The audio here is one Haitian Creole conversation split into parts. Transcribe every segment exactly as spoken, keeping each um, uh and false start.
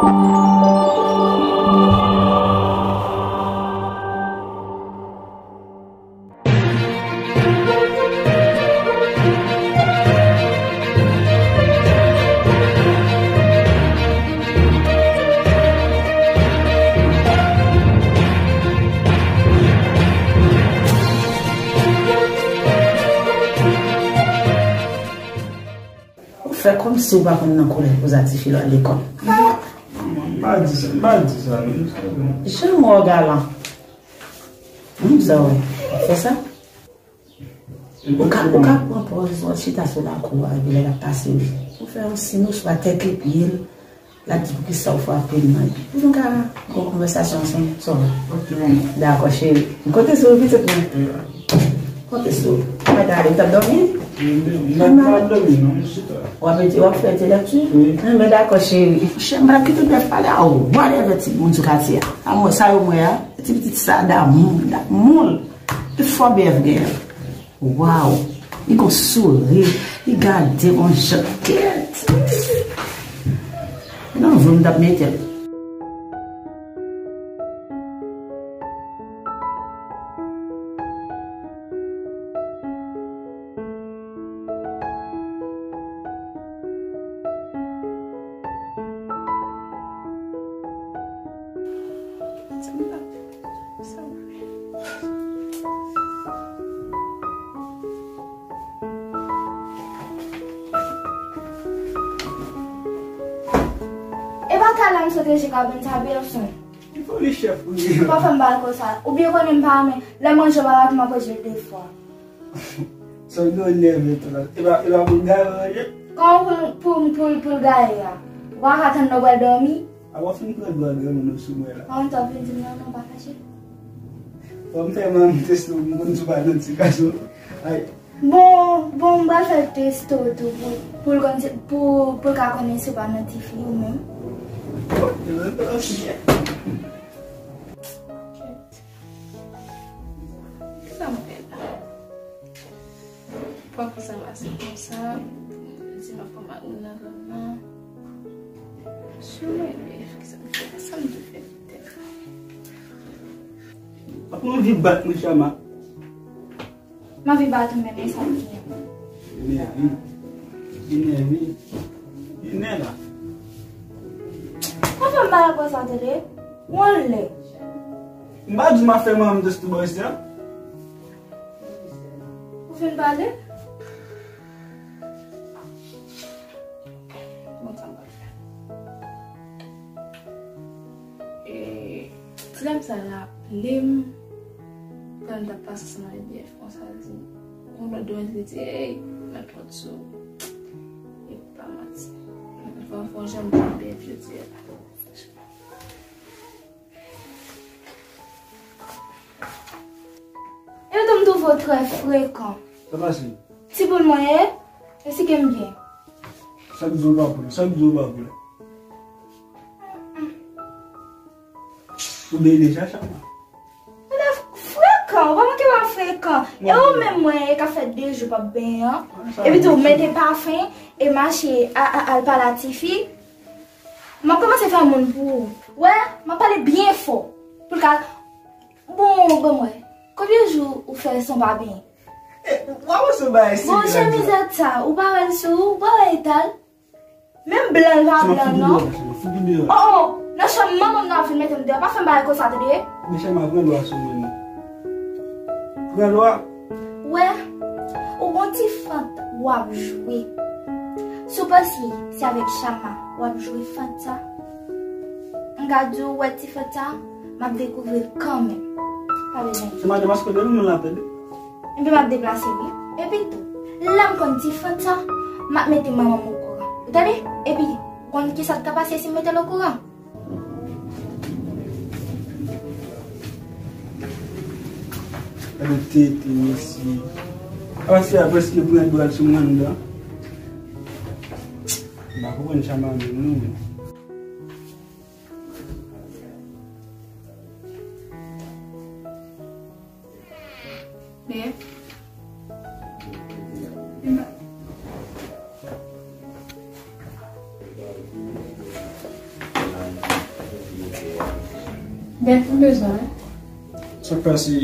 Ou fè kòmsi ou pa konn nan koulè pou za tifi lò lekòl. M pa di sa, m pa di sa, non. Jan w galan. Sa w fè sa? Ou ka, ou ka pran pòz, w ap chita sou lakou a, epi lè l ap pase, ou fè yon siy oswa tèt li, pye l, l ap di poukisa ou frape l nan. Epi nou ka gen yon konvèsasyon ansanm, sa w wè. Ok, manman. Dakò, cheri. M konte sou ou, pitit mwen. Konte sou ou. Mwen ta ale, ou t ap dòmi? M pa ap dòmi, non, m chita. W ap ete, w ap fè entelèkti? Wi. Enben, dakò, cheri. Cheri, m pa t ap kite w bèf pale a, whatever, ti moun sou katye a. A mwen, sa yo mwen a, ti pitit sa, damou, damou. E fò bèf gen. Waw! Li gon souri, li gade gon jan kèt. Nan vre m t ap mete l. E pa talè m sot reje kabann sa, Belson. Ki foli chèf ou ye? Ou pa fè m pale konsa. Ou byen konnen m pa renmen lè m ranje bagay m ap ranje l de fwa. Sa w gen w nève tou la. E pa, e pa pou l gaye w ranje? Kòman pou, pou, pou, pou l gaye a? Ou pa ka tann lè w pral dòmi? A w ap fin pran dwa granmoun ou sou mwen la. An, w ap vin di m non, non, pa fache. Fò m fè manman m teste w, m konn si w pa nan ti gason. Ay. Bon, bon, m pral fè l teste w tou pou, pou l konn si, pou, pou l ka konnen si w pa nan tifi ou menm. Ok, ok. Kisa m fè la? Pran konsa pase konsa, di m ap pran mari m nan zòn nan. Sou mwen, men, kisa m fè la? Sa m dwe fè tèt mwen? Ap anvi bat mwen, Chama. M anvi bat ou menm, men sa m gen. Enève. Enève. Enève la. Ou fè m pale konsa, tande? Ou anlè. M pa di m ap fè manman m teste bò isi a. Ou fin pale? Bon, sa m pral fè. E, ti dam sa raple m, pandan m t ap pase ansanm avèk bèf konsa, li di, yon lòt demen li di, "Ey, mèt lòt sou." E pa manti. Fò, fò jan m di bèf jodi a la. Yo tou m twouve w trè frekan. Sa pase? Ti poul mwen ye, esplike m byen. Sa k di w pa poul, sa k di w pa poul? Ou benyen deja, Chama? Ou frekan, ou pa manke pa frekan. E ou menm mwen ye ka fè de jou p ap benyen an. Epi tou, mete pafen e mache a, a, al pale a tifi. M ap kòmanse fè moun pou ou. Wè, m ap pale byen fò. Pou l ka, bon, bon, mwen. Konbyen jou ou fè san w pa benyen? E, w ap wè se yon bagay serye. Bon, chemizèt sa, ou pa wè l sou ou, ou pa wè eta l? Menm blan l pa blan, non. Fout li deyò. Oh, oh, nan chanm manman m nan ap vin mete m deyò. Pa fè m bagay konsa, tande? Mesye, m ap pran lwa sou mwen, non. Pran lwa. Wè, ou gon ti fant w ap jwe. Si w panse se avèk Chama w ap jwe fant sa, m ka di w, wè ti fant sa, m ap dekouvri l kanmenm. Pa bezwen. Se madanm, paske de moun la tande. Epi m ap deplase wi. Epi tou, lè m konn ti fant sa, m ap mete manman m okouran. Ou tande? Epi, ou konn kisa k ka pase si m mete l okouran? Gade tete mesye. Apa se a prèske pran dwèt sou mwen anndan. M pa konprann Chama menm non. Men, men, Bèf, m bezwen w. Sa k pase?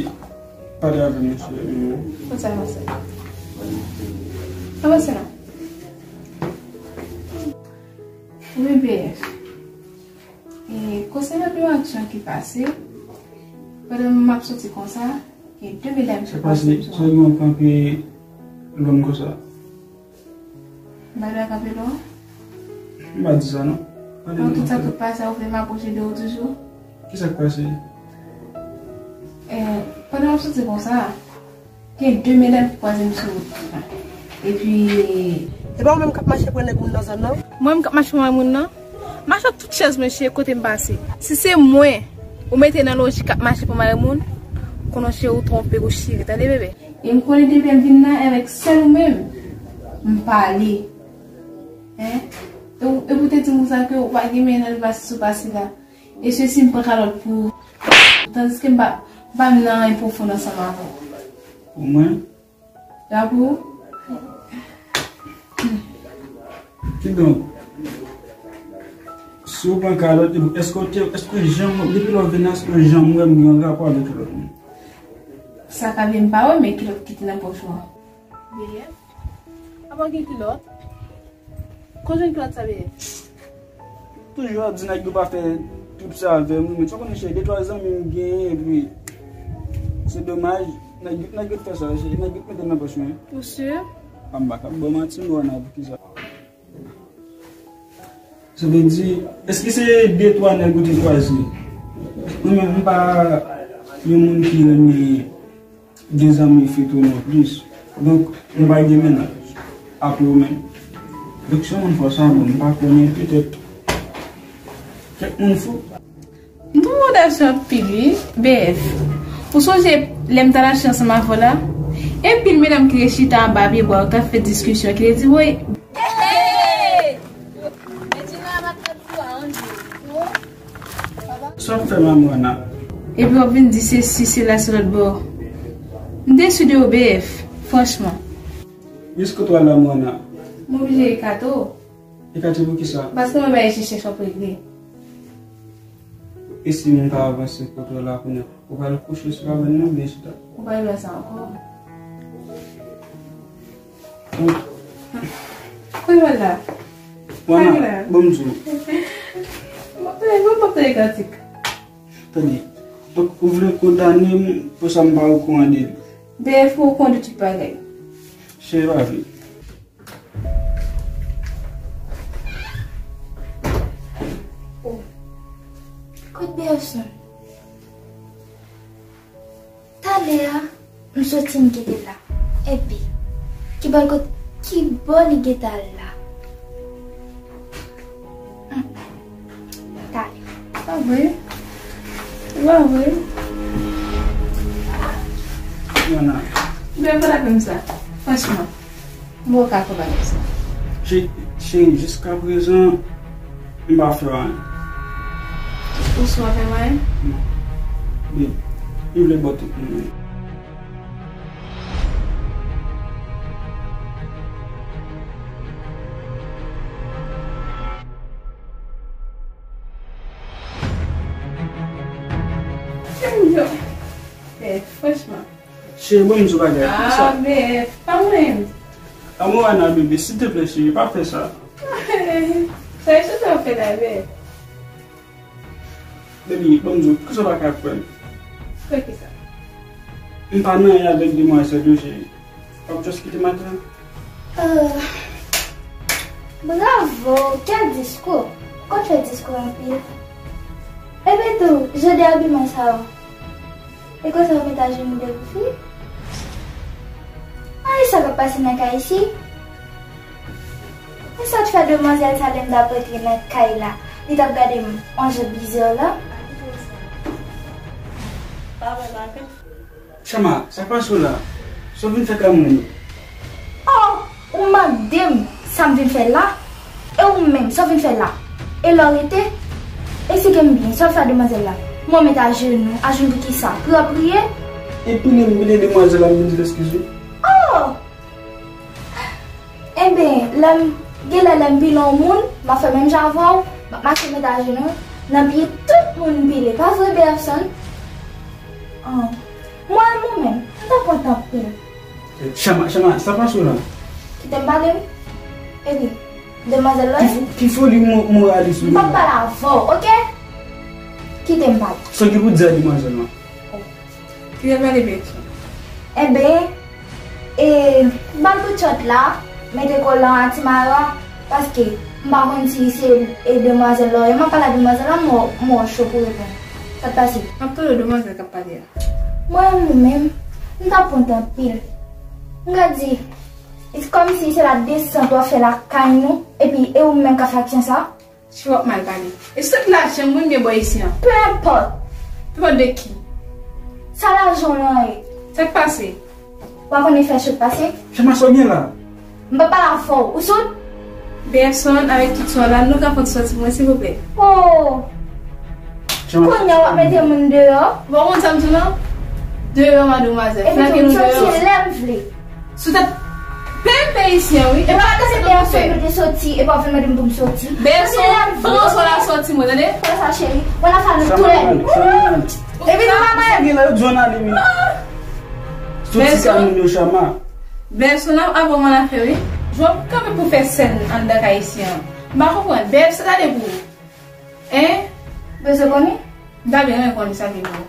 Pale avè m, mesye. Kot sa pase? Sa pase la? Wi, B F. E, konsènan de aksyon ki pase, pandan m ap soti konsa, gen de medam ki pase. Sa pase? Sa gen w kanpe lòn konsa? M pa dwe kanpe lòn? M pa di sa non. Bon, tout sa tout pase, ou vle m apwoche de ou toujou? Kisa k pase? Eh, pandan w ap soti konsa, gen de medam ki kwaze m sou wout la. Epi, se pa ou menm k ap mache pran nèg moun nan zòn nan? Mwen menm k ap mache pran moun nan? Mache tout chèz mwen cheri kote m pase. Si se mwen ou mete nan lojik k ap mache pran mari moun, konnen cheri ou twonpe ou cheri, tande bebe. E m konnen depi m vin la avèk sèl ou menm, m pale. Hein? E ou, e pou te di m konsa ke ou pa gen men nan li pase sou pase la. E se si m pran kalòt pou ou. Tandiske m pa, m pa menm nan anyen pwofon ansanm avè w. Pou mwen? La pou ou? Kidonk, si w pran kalòt, èske w te, èske w janm, depi lè w vin la, èske w janm wè m gen yon rapò avèk yon lòt moun? Sa ka vle m pa wè, men kilòt ki te nan pòch ou an? Beyè? Apa w gen kilòt? Kote w jwenn kilòt sa, Beyè? Toujou ap di nèg yo pa fè trip sa avè m, wi, men sa w konnen cheri, de twa zanmi m genyen, epi se domaj, nèg yo, nèg yo t fè sa, cheri, nèg yo t mete l nan pòch mwen. Ou si? A, m pa ka ap ba w manti, Moana, poukisa? Sa vle di, èske se de twa nèg ou te kwaze? Mwen menm, m pa yon moun ki renmen gen zanmi fi tou non plis. Donk, m pa gen mennaj. Apre w menm. Donk, se yon moun fò sa, bon, m pa konnen, petèt kèk moun fou. M twouve w dèsyon anpil, wi, B F. Ou sonje lè m t al achte ansanm avè w la? Enpil medam ki te chita anba pye bwa yo t ap fè diskisyon, ki te di, woy. Hey! Sa w ap fè, Mamwana? Epi w ap vin di sesi, sela, sou lòt bò. M desi de ou, B F, franchman. Jis kote w al la, Mamwana? M oblije ekate w. Ekate poukisa? Paske mwen bay chèchè w ap regle. E si m ta avanse kote w la kounye a? Ou pral kouche sou kabann nan oubyen chita? Ou pa dwe sa ankò. Kòman la? Wana, bon m di w. Mwen pa tande kantik. Tande. Donk, ou vle kondane m pou sa m pa okouran de li? B F, ou okouran de tout bagay. Se pa vre. Oh. Kot Berson? Talè a, m soti m kite l la. Epi, ki bò l kot, ki bò li gentan al la? Hmm. Talè. Pa vre. Se pa vre. Yana. Byen, pa t ap fè m sa. Franchman. M poko ka konprann sa. Che-, cheri, jiskaprezan, m pa fè w anyen. Ou si w pa fè m anyen? Non. Babe, m vle ba w tout moun mwen. Yo. Eh, franchman. Cheri, bon, m di w bagay. Ah, bebe, pa mwen. Amour Ana, bebe, silteplè, cheri, pa fè sa. Sa e sou sa w fè la, bebe. Baby, bon m di w, poukisa w pa ka kwè m? Kwè kisa? M pa nan anyen avèk demwazèl yo, cheri. W ap just kite m ak la? Euh, bravo, quel discours! Ou konn fè diskou anpil. Epi tou, jan de abiman sa yo. E konsa w met ajenou de pou fi? Ay, sa k ap pase nan kay isi? E sa t fè demwazèl sa lè m t ap rantre nan kay la, li t ap gade m yon jan bizè la? Chama, sa k pase w la? Sa w vin fè kay moun yo? Oh, ou mande m sa m vin fè la? E ou menm, sa w vin fè la? E lè w rete? Eksplike m byen, sa w fè a demwazèl la? Mwen met ajenou, ajenou pou kisa? Pou yo priye? E pile m pile demwazèl la, m vin di l eskize. Oh! Enben, lè m, genlè lè m pile yon moun, m ap fè menm jan avè w, m ap mache met ajenou nan pye tout Moun pile, pa vre, Berson? Ah. Mwen, mwen menm, m ta kontan pil. Chama, Chama, sa pase w la? Kite m pale, wi. Epi, demwazèl la, ki fo-, ki foli mo-, moralis ou? M p ap pale avè w, oke? Kite m pale. Sa w gen pou di a demwazèl lan? Kite m pale, Berson. Enben, e, ba l bout chòt la, mete kolan a ti maran, paske m pa konn si se, e, demwazèl Loryan. M ap pale a demwazèl la, m wè, m wè w cho pou reponn. Sa k pase? M ap tande w, demwazèl k ap pale a. Mwen, mwen menm, m t ap kontan anpil. M ka di, it's kòmsi se la desant w ap fè lakay nou, epi e ou menm k ap fè aksyon sa? Chama w ap mal pale. E sot lajan moun gen bò isi an? Peu importe. Peu importe de ki? Sa lajan w lan ye? Sa k pase? W pa konn efè sot pase? Chama, sa w gen la? M pa pale avè w. Ou soud? Berson, avèk tout sa w la, nou ka fè yon ti sòti pou mwen, silvouplè? Oh! Chama, kounye a w ap mete moun deyò? Bon, ou konn sa m di w lan? Deyò, madmwazèl. Epi tou, m soti lè m vle. Sou tèt pèp ayisyen, wi. E pa gade Berson te soti, e pa w vin mande m pou m soti. Berson, pran sa w la soti mwen, tande? Pran sa, cheri. Mwen la fè nou tou lè. Epi nou pa mwen. Gen lè yo di w n ale, men. Soti ka moun yo, Chama. Berson, ap avè w mwen afè, wi. Jwe w kanpe pou fè sèn anndan kay ayisyen an. M pa konprann. Berson, gade pou ou. Hein? Bezwen konnen? M ta byen renmen konnen sa ki pou ou.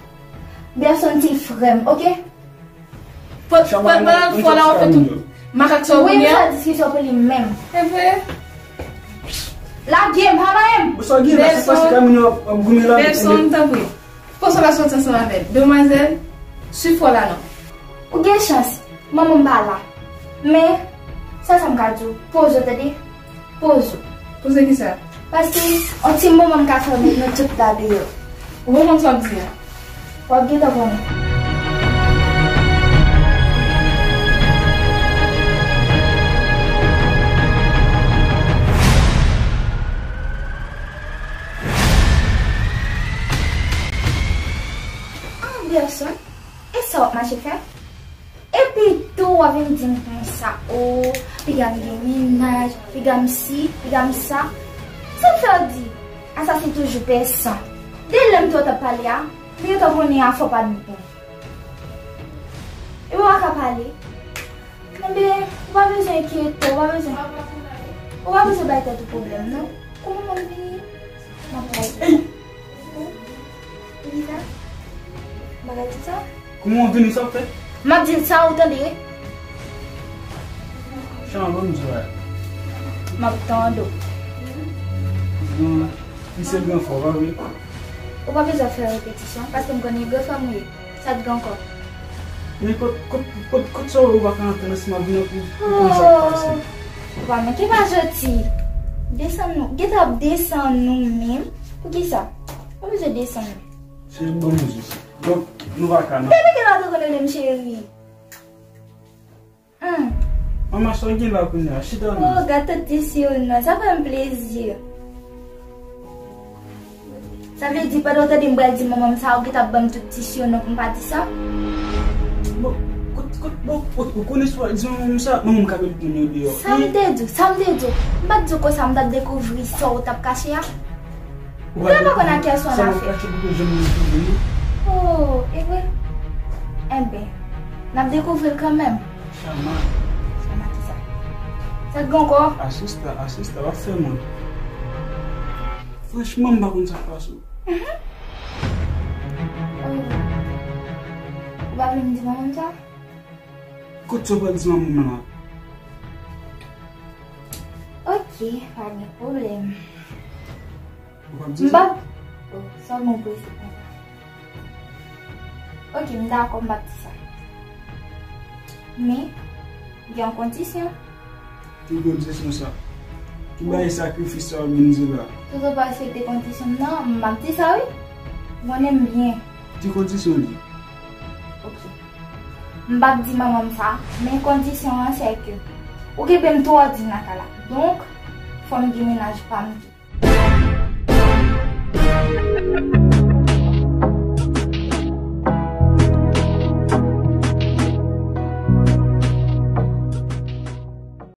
Berson ti frè m, oke? Pandan l fò la, w ap fè tout makak sa w konnen an? Wi, m fè diskisyon pou li menm. E vre? Lage m, pa mare m! Ou sa gen la, se paske Camino ap, ap goumen la. Berson, tanpri. Pran sa w la soti ansanm avè l. Demwazèl, swiv fò la non. Ou gen chans, manman m pa la. Men, sa sa m ka di w, poze w tande. Poze w. Poze kisa? Paske, yon ti moman m ka fè met nou tout la deyò. Ou pa konn sa w ap di a. W ap gentan konnen. Ah, Berson, e sa w ap mache fè? Epi tou w ap vin di m konsa, o, piga m gen mennaj, piga m si, piga m sa. Sa k fè w di, asasen toujou pè san? De lè m te wè w t ap pale a, m gentan konnen afè w pa t bon. Epi w pa ka pale. Enben, ou pa bezwen enkyete, ou pa bezwen, ou pa bezwen bay tèt ou pwoblèm, non. Kouman m vini? M ap pale. Ey! Ou di sa? M pa ka di sa? Kouman w vini, sa w fè? M ap di l sa, ou tande? Chan, ban m di w a. M ap tande w. Bon, misye gran fò, pa vre? Ou pa bezwen fè repetisyon, paske m konnen gran fanm ou ye. Sa t gen ankò? Men kot, kot, kot, kot sa w wè ou pa ka antre nan sima vin an pou, pou konn sa k pase? Ou pa manke pa jodi. Desann nou. Gentan ap desann nou menm. Poukisa? Ou bezwen desann nou. Cheri, ban m yon sou sa. Donk, nou pa ka nan. Depi kilè w te konn rele m cheri? Hmm. Manman, sa w gen la kounye a? Chita non. Oh, gad tout ti siyo non. Sa fè m plezi. Sa vle di, pandan w tande m pral di manman m sa, ou gentan ap ban m tout ti siyo non pou m pa di sa? Bon, kot, kot, bon, kot, ou konnen si w di manman m sa, manman m ka met moun yo deyò. Sa m te di w, sa m te di w. M pa t di w konsa, m t ap dekouvri sa w t ap kache a. Ou pa konn ak kiyès w annafè. Sa w ap kache pou ke jwenn moun ki vini. Oh, e vre? Enben, n ap dekouvri l kanmenm. Chama. Chama kisa? Sa k gen ankò? Asista, asista, w ap fè mwen. Franchman, m pa konn sa k pase w. Mhm. Oh. Ou pa vle m di manman m sa? Kot sa w pral di manman m la? Ok, pa gen pwoblèm. Ou p ap di sa? M p ap. Oh, sa w gen prese konsa? Ok, m dakò, m p ap di sa. Men, gen yon kondisyon. Ki kondisyon sa? Ki bagay sakrifis sa w vin di la? Toto pa respekte kondisyon m nan, m ap di sa wi. M konnen m byen. Ki kondisyon li? Ok. M p ap di manman m sa, men kondisyon an se ke ou kenbe m twò diy nan kay la. Donk, fò m gen mennaj pa m tou.